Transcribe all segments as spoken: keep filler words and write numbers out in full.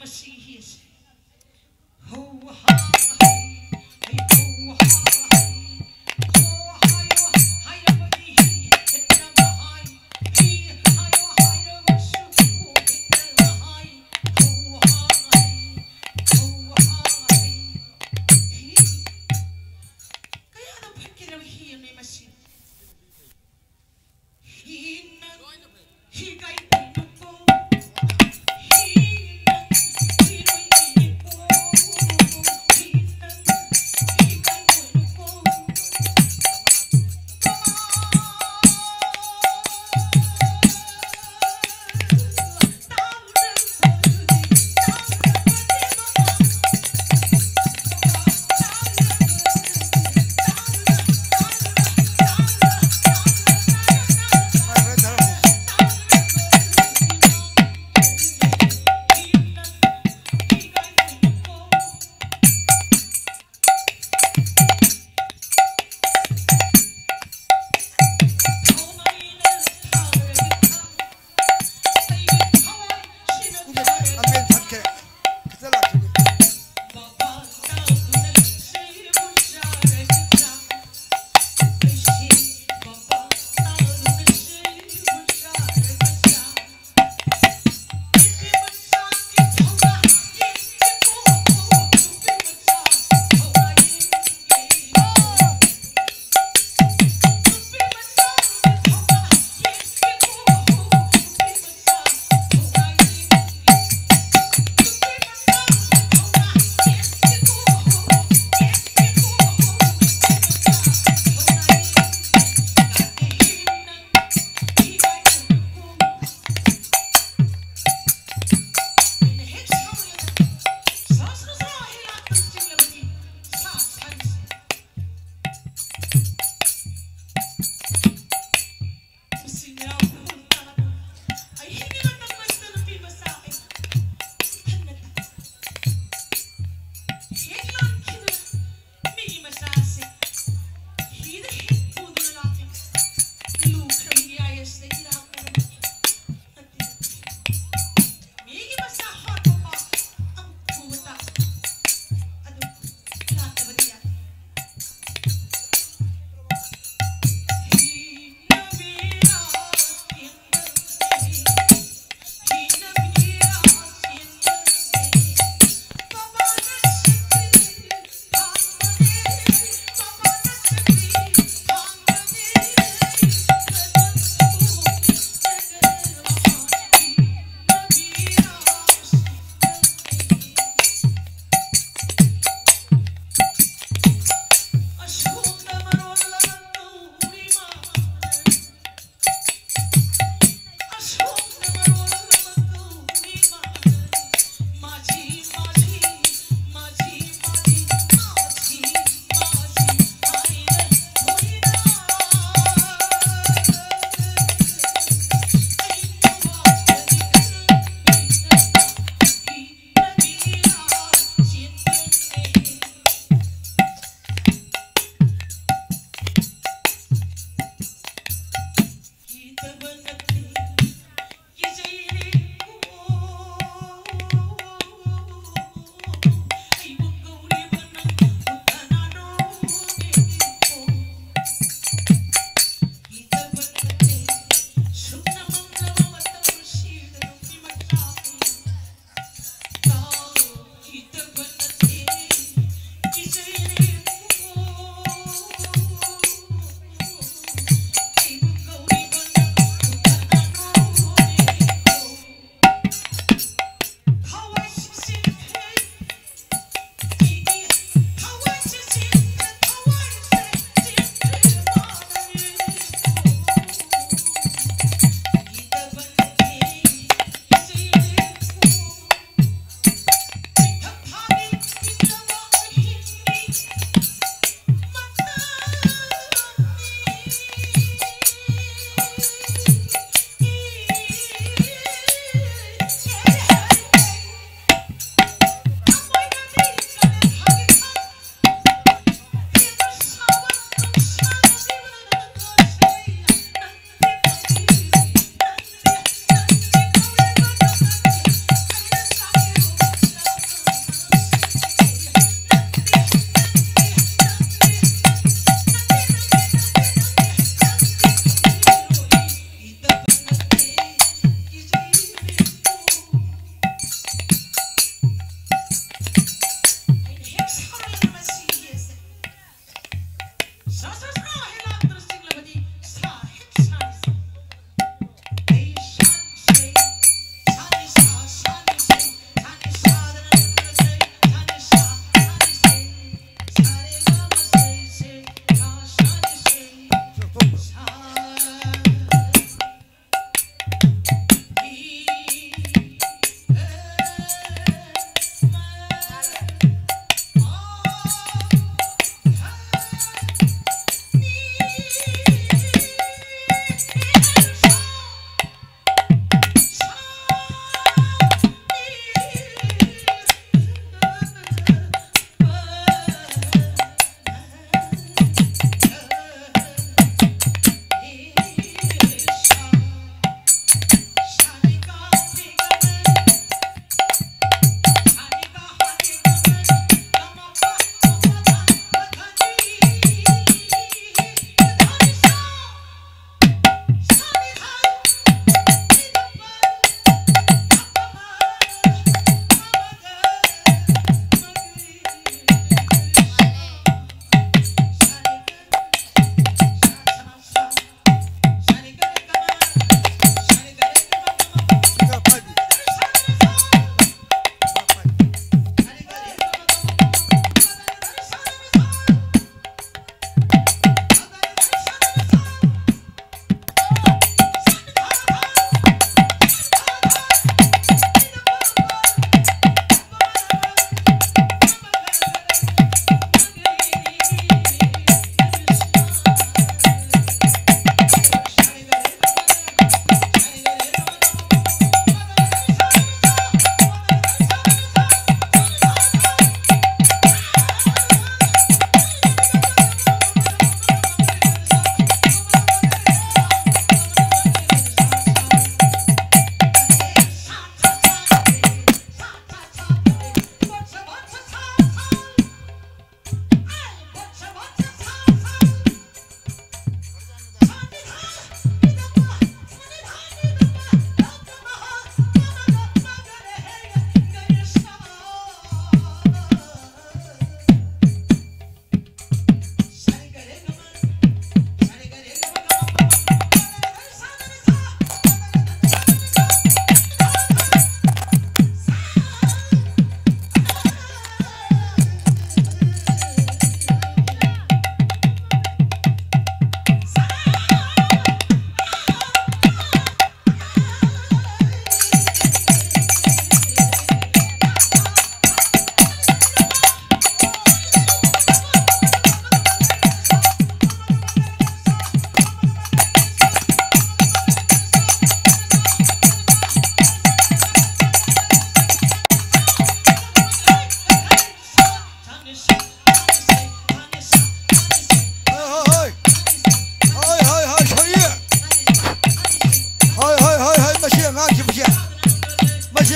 ꯃꯁꯤꯒꯤ ꯍꯤꯁꯦ꯫ ꯍꯧ ꯍꯥ ꯍꯩ, ꯍꯩ ꯍꯧ ꯍꯥ ꯍꯩ, ꯍꯣ ꯍꯥꯏꯌꯣ ꯍꯥꯏꯔꯕꯗꯤ ꯍꯤ ꯍꯦꯛꯇ ꯍꯥꯏ, ꯍꯤ ꯍꯥꯏꯌꯣ ꯍꯥꯏꯔꯕꯁꯨ ꯍꯣ ꯍꯦꯛꯇ ꯍꯥꯏ, ꯍꯧ ꯍꯥ ꯍꯩ, ꯍꯧ ꯍꯥ ꯍꯩ꯫ ꯍꯤ꯫ ꯀꯌꯥꯗ ꯐꯠꯈꯤꯗ꯭ꯔꯕ ꯍꯤ ꯑꯃꯅꯤ ꯃꯁꯤ꯫ ꯍꯤ ꯅꯪ ꯍꯤꯒꯥꯏ ꯄꯤꯅꯨꯀꯣ꯫ ꯍꯤ ꯅꯪ ꯍꯤꯔꯣꯏ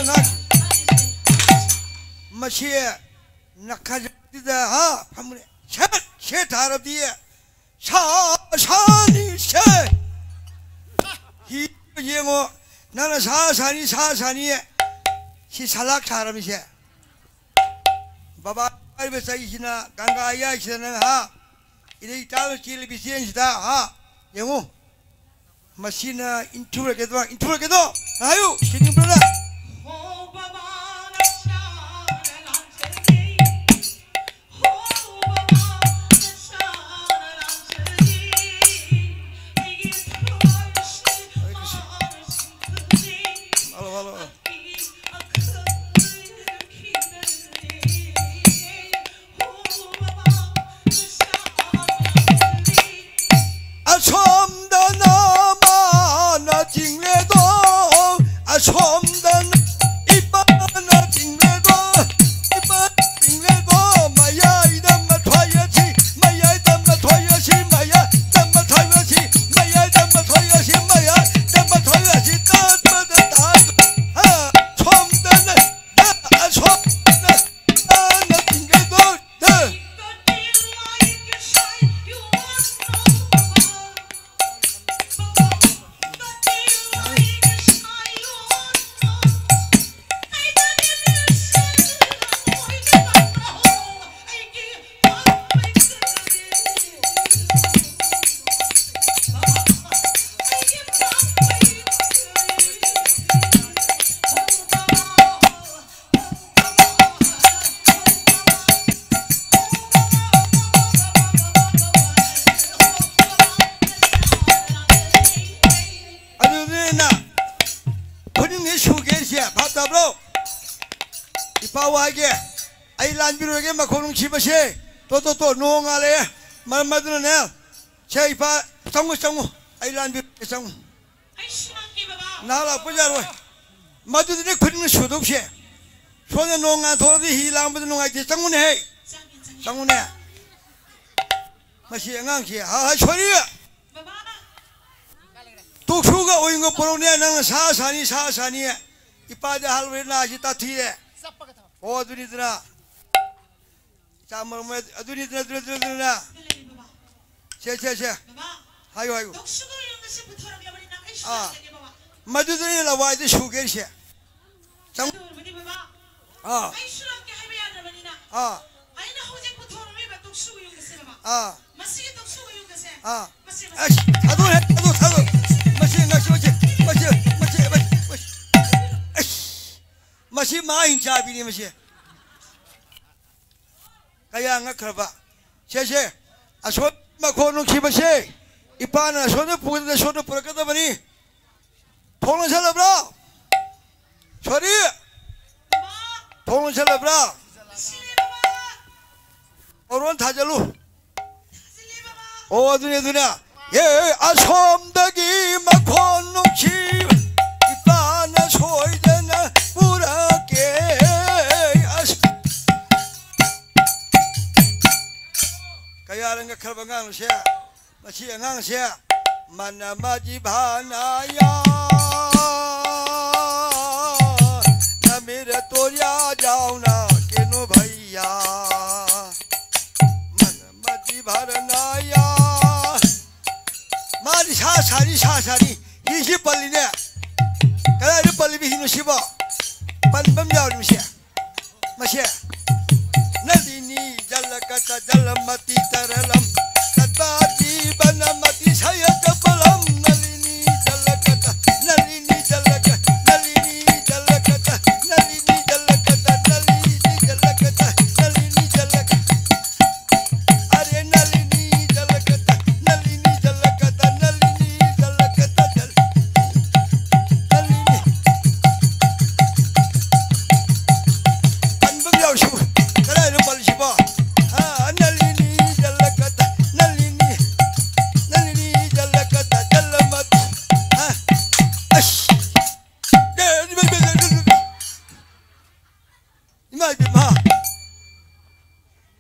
ꯉꯥꯛ-, ꯃꯁꯤ ꯅꯈꯥꯖꯤꯗ, ꯍꯥ, ꯐꯝꯃꯨꯅꯦ꯫ ꯁꯦꯠ, ꯁꯦꯠ ꯊꯥꯔꯕꯗꯤ ꯁꯥ, ꯁꯥꯅꯤ ꯁꯦ꯫ ꯍꯤ ꯌꯦꯡꯉꯣ, ꯅꯪꯅ ꯁꯥ ꯁꯥꯅꯤ, ꯁꯥ ꯁꯥꯅꯤ꯫ ꯁꯤ ꯁꯂꯥꯛ ꯁꯥꯔꯝꯃꯤꯁꯦ꯫ ꯕꯕꯥ ꯍꯥꯏꯔꯤꯕ ꯆꯩꯁꯤꯅ ꯒꯪꯒꯥ ꯏꯌꯥꯏꯁꯤꯗ ꯅꯪ, ꯍꯥ, ꯏꯔꯩ ꯇꯥꯕ ꯆꯦꯜꯂꯤꯕ ꯆꯦꯟꯁꯤꯗ, ꯍꯥ, ꯌꯦꯡꯉꯨ꯫ ꯃꯁꯤꯅ ꯏꯟꯊꯨꯔꯒꯦꯗꯣ, ꯏꯟꯊꯨꯔꯒꯦꯗꯣ꯫ ꯍꯥꯏꯌꯨ, ꯁꯤꯅꯤꯡꯕ꯭ꯔꯗ? Hello, hello. ꯑꯁꯣꯝꯗꯅ ꯃꯥꯅ ꯆꯤꯡꯂꯦꯗꯣ, ꯑꯁꯣꯝꯗꯅ ꯏꯄꯥꯅ ꯆꯤꯡꯂꯦꯗꯣ, ꯏꯄꯥ ꯆꯤꯡꯂꯦꯗꯣ, ꯃꯌꯥꯏꯗ ꯃꯊ꯭ꯋꯥꯏ ꯑꯁꯤ, ꯃꯌꯥꯏꯗ ꯃꯊ꯭ꯋꯥꯏ ꯑꯁꯤ, ꯃꯌꯥꯏꯗ ꯃꯊ꯭ꯋꯥꯏ ꯑꯁꯤ, ꯃꯌꯥꯏꯗ ꯃꯊ꯭ꯋꯥꯏ ꯑꯁꯤ, ꯃꯌꯥꯏꯗ ꯃꯊ꯭ꯋꯥꯏ ꯑꯁꯤ, ꯇꯥꯠꯄꯗ ꯇꯥꯠꯄ, ꯍꯥ, ꯁꯣꯝꯗꯅ, ꯍꯥ, ꯑꯁꯣꯝꯗꯅ ꯃꯥꯅ ꯆꯤꯡꯂꯦꯗꯣ꯫ ꯑꯗꯨꯅꯤꯅ ꯈꯨꯗꯤꯡꯒꯤ ꯁꯨꯒꯦꯁꯦ, ꯚꯥꯞ ꯇꯥꯕ꯭ꯔꯣ? ꯏꯄꯥ ꯋꯥꯒꯦ, ꯑꯩ ꯂꯥꯟꯕꯤꯔꯣꯏꯒꯦ, ꯃꯈꯣꯡ ꯅꯨꯡꯁꯤꯕꯁꯦ꯫ ꯇꯣ, ꯇꯣ, ꯇꯣ, ꯅꯣꯡ ꯉꯥꯜꯂꯛꯑꯦ꯫ ꯃꯔꯝ ꯑꯗꯨꯅꯅꯦ, ꯁꯦ ꯏꯄꯥ, ꯆꯪꯉꯨ, ꯆꯪꯉꯨ, ꯑꯩ ꯂꯥꯟꯕꯤꯔꯣꯏꯒꯦ, ꯆꯪꯉꯨ꯫ ꯅꯍꯥꯛ ꯂꯥꯛꯄ ꯌꯥꯔꯣꯏ꯫ ꯃꯗꯨꯗꯅꯦ ꯈꯨꯗꯤꯡꯅ ꯁꯨꯗꯧꯁꯦ꯫ ꯁꯣꯝꯗ ꯅꯣꯡ ꯉꯥꯟꯊꯣꯛꯑꯗꯤ ꯍꯤ ꯂꯥꯡꯕꯗ ꯅꯨꯡꯉꯥꯏꯇꯦ꯫ ꯆꯪꯉꯨꯅꯦꯍꯦ꯫ ꯆꯪꯉꯨꯅꯦ꯫ ꯃꯁꯤ ꯑꯉꯥꯡꯁꯤ꯫ ꯍꯥ, ꯍꯥ, ꯁꯣꯔꯤ꯫ ꯇꯣꯛꯁꯨꯒ ꯑꯣꯏꯅꯒ ꯄꯣꯔꯛꯅꯦ꯫ ꯅꯪꯅ ꯁꯥ ꯁꯥꯅꯤ, ꯁꯥ ꯁꯥꯅꯤ꯫ ꯏꯄꯥꯗꯤ ꯑꯍꯜ ꯑꯣꯏꯔꯦ, ꯅꯥꯁꯤ ꯇꯥꯊꯤꯔꯦ꯫ ꯑꯣ, ꯑꯗꯨꯅꯤꯗꯅ꯫ ꯏꯆꯥ ꯃꯔꯨꯝ ꯑꯗꯨꯅꯤꯗꯅ, ꯑꯗꯨꯅꯤꯗꯅ, ꯑꯗꯨꯅꯤꯗꯅ꯫ ꯁꯦ, ꯁꯦ, ꯁꯦ꯫ ꯍꯥꯏꯌꯨ, ꯍꯥꯏꯌꯨ꯫ ꯑꯥ꯫ ꯃꯗꯨꯗꯅꯤ ꯂꯋꯥꯏꯗ ꯁꯨꯒꯦꯔꯤꯁꯦ꯫ ꯆꯪ-꯫ ꯑꯥ꯫ ꯑꯥ꯫ ꯑꯥ꯫ ꯑꯁ, ꯊꯥꯗꯣꯛꯑꯦ, ꯊꯥꯗꯣꯛ, ꯊꯥꯗꯣꯛ꯫ ꯃꯁꯤ ꯉꯛꯁꯤ, ꯃꯁꯤ, ꯃꯁꯤ, ꯃꯁꯤ, ꯃꯁꯤ, ꯃꯁꯤ꯫ ꯑꯁ, ꯃꯁꯤ ꯃꯥ ꯍꯤꯡꯆꯥꯕꯤꯅꯤ ꯃꯁꯤ꯫ ꯀꯌꯥ ꯉꯛꯈ꯭ꯔꯕ꯫ ꯁꯦ, ꯁꯦ, ꯑꯁꯣꯟ ꯃꯈꯣꯟ ꯅꯨꯡꯁꯤꯕꯁꯦ, ꯏꯄꯥꯅ ꯑꯁꯣꯟꯗ ꯄꯨꯗꯅ ꯑꯁꯣꯟꯗ ꯄꯨꯔꯛꯀꯗꯕꯅꯤ꯫ ꯊꯣꯡ ꯂꯣꯟꯁꯜꯂꯕ꯭ꯔꯣ? ꯁꯣꯔꯤ! ꯊꯣꯡ ꯂꯣꯟꯁꯜꯂꯕ꯭ꯔꯣ? ꯑꯣꯔꯣꯟ ꯊꯥꯖꯜꯂꯨ꯫ ꯑꯣ, ꯑꯗꯨꯅꯦ, ꯑꯗꯨꯅꯦ꯫ ꯑꯦ, ꯑꯁꯣꯝꯗꯒꯤ ꯃꯈꯣꯟ ꯅꯨꯡꯁꯤ ꯏꯄꯥꯅ ꯁꯣꯏꯗꯅ ꯄꯨꯔꯛꯀꯦ꯫ ꯑꯁ꯫ ꯀꯌꯥ ꯔꯪꯒ ꯈꯔꯕ ꯑꯉꯥꯡꯁꯦ꯫ ꯃꯁꯤ ꯑꯉꯥꯡꯁꯦ ꯃꯅ ꯃꯖꯤ ꯚꯥꯅꯥꯌꯥ ꯅꯃꯤꯔ ꯇꯣꯔꯤꯌꯥ ꯖꯥꯎꯅ ꯀꯦꯅꯣ ꯚꯩꯌꯥ ꯃꯅ ꯃꯖꯤ ꯚꯥꯔꯅꯥꯌꯥ ꯃꯥꯗꯤ ꯁꯥ ꯁꯥꯔꯤ ꯁꯥ ꯁꯥꯔꯤ ꯍꯤꯁꯤ ꯄꯜꯂꯤꯅꯦ ꯀꯗꯥꯏꯗ ꯄꯜꯂꯤꯕ ꯍꯤꯅꯣ ꯁꯤꯕꯣ ꯄꯟꯕ ꯑꯃ ꯌꯥꯎꯔꯤꯕꯁꯦ ꯃꯁꯦ ꯅꯂꯤꯅꯤ ꯖꯂꯀꯇ ꯖꯂꯃꯇꯤ ꯇꯔꯂꯝ ꯇꯠꯄꯥ ꯖꯤꯕꯅꯃꯇꯤ ꯁꯌꯇ ꯄꯂꯝ ꯅꯂꯤꯅꯤ ꯖꯂꯀꯇ ꯅꯂꯤꯅꯤ ꯖꯂꯀ ꯅꯂꯤꯅꯤ ꯖꯂꯀꯇ ꯅꯂꯤꯅꯤ ꯖꯂꯀꯇ ꯅꯂꯤꯅꯤ ꯖꯂꯀꯇ ꯅꯂꯤꯅꯤ ꯖꯂꯀ ꯑꯔꯦ ꯅꯂꯤꯅꯤ ꯖꯂꯀꯇ ꯅꯂꯤꯅꯤ ꯖꯂꯀꯇ ꯅꯂꯤꯅꯤ ꯖꯂꯀꯇ ꯖꯂ ꯅꯂꯤꯅꯤ ꯄꯟꯕ ꯑꯃ ꯌꯥꯎꯔꯤꯁꯤꯕꯨ ꯀꯗꯥꯏꯗ ꯄꯜꯂꯤꯁꯤꯕꯣ? ꯑꯥ, ꯅꯂꯤꯅꯤ ꯖꯂꯀꯇ, ꯅꯂꯤꯅꯤ, ꯅꯂꯤꯅꯤ ꯖꯂꯀꯇ ꯖꯂꯃꯇ, ꯑꯥ, ꯑꯁ, ꯏꯃꯥ ꯏꯕꯦꯝꯃ,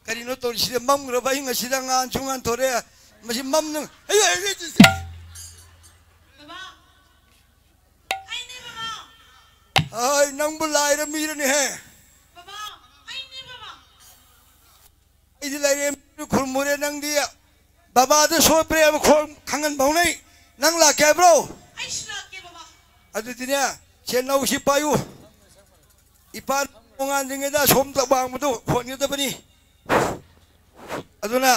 ꯀꯔꯤꯅꯣ ꯇꯧꯔꯤꯁꯤꯗ ꯃꯝꯈ꯭ꯔꯕ ꯑꯍꯤꯡ ꯑꯁꯤꯗ ꯉꯥꯟꯁꯨ ꯉꯥꯟꯊꯣꯔꯛꯑꯦ, ꯃꯁꯤ ꯃꯝꯅ, ꯑꯩ, ꯑꯩ, ꯑꯩ, ꯑꯩ, ꯕꯕꯥ, ꯑꯩꯅꯦ ꯕꯕꯥ꯫ ꯂꯥꯏꯔ ꯃꯤꯔꯅꯦꯍꯦ꯫ ꯕꯕꯥ, ꯑꯩꯅꯦ ꯕꯕꯥ꯫ ꯑꯩꯗꯤ ꯂꯥꯏꯔꯦꯝꯕꯤ ꯈꯨꯔꯨꯝꯃꯨꯔꯦ, ꯅꯪꯗꯤ ꯕꯕꯥꯗ ꯁꯣꯏ ꯄ꯭ꯔꯦꯝ ꯈꯣꯡ ꯈꯪꯍꯟꯕ ꯍꯧꯅꯩ꯫ ꯅꯪ ꯂꯥꯛꯀꯦ ꯍꯥꯏꯕ꯭ꯔꯣ? ꯑꯩꯁꯨ ꯂꯥꯛꯀꯦ ꯕꯕꯥ꯫ ꯑꯗꯨꯗꯤꯅꯦ, ꯁꯦꯟꯅꯧꯁꯤ ꯄꯥꯏꯌꯨ꯫ ꯏꯄꯥ ꯇꯣꯉꯥꯟꯗ꯭ꯔꯤꯉꯩꯗ ꯁꯣꯝꯗ ꯋꯥꯡꯃꯗꯨ ꯍꯣꯟꯒꯗꯕꯅꯤ꯫ ꯑꯗꯨꯅ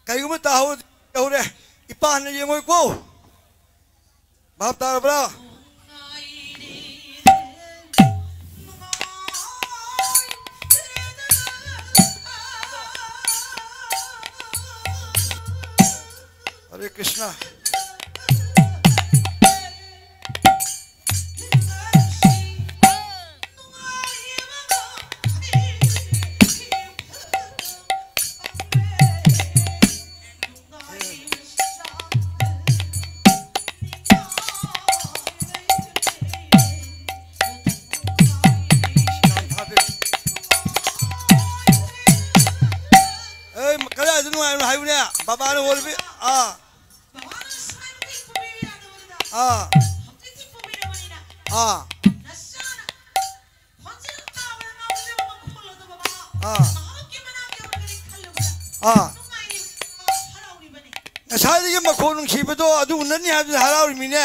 ꯀꯔꯤꯒꯨꯝꯕ ꯇꯥꯍꯧꯔꯗꯤ ꯇꯧꯔꯦ꯫ ꯏꯄꯥ ꯍꯥꯟꯅ ꯌꯦꯡꯉꯣꯏꯀꯣ꯫ ꯚꯥꯞ ꯇꯥꯔꯕ꯭ꯔꯥ? ꯍꯔꯦ ꯀ꯭ꯔꯤꯁꯅ꯫ ꯑꯦ, ꯀꯗꯥꯏꯗ ꯅꯨꯡꯉꯥꯏꯕꯅꯣ ꯍꯥꯏꯌꯨꯅꯦ? ꯕꯕꯥꯅ ꯍꯣꯜꯕꯤ-, ꯑꯥ꯫ ꯑꯥ꯫ ꯑꯥ꯫ ꯑꯥ꯫ ꯑꯥ꯫ ꯉꯁꯥꯏꯗꯒꯤ ꯃꯈꯣꯟ ꯅꯨꯡꯁꯤꯕꯗꯣ ꯑꯗꯨ ꯎꯅꯅꯤ ꯍꯥꯏꯕꯗꯨꯗ ꯍꯔꯥꯎꯔꯤꯃꯤꯅꯦ꯫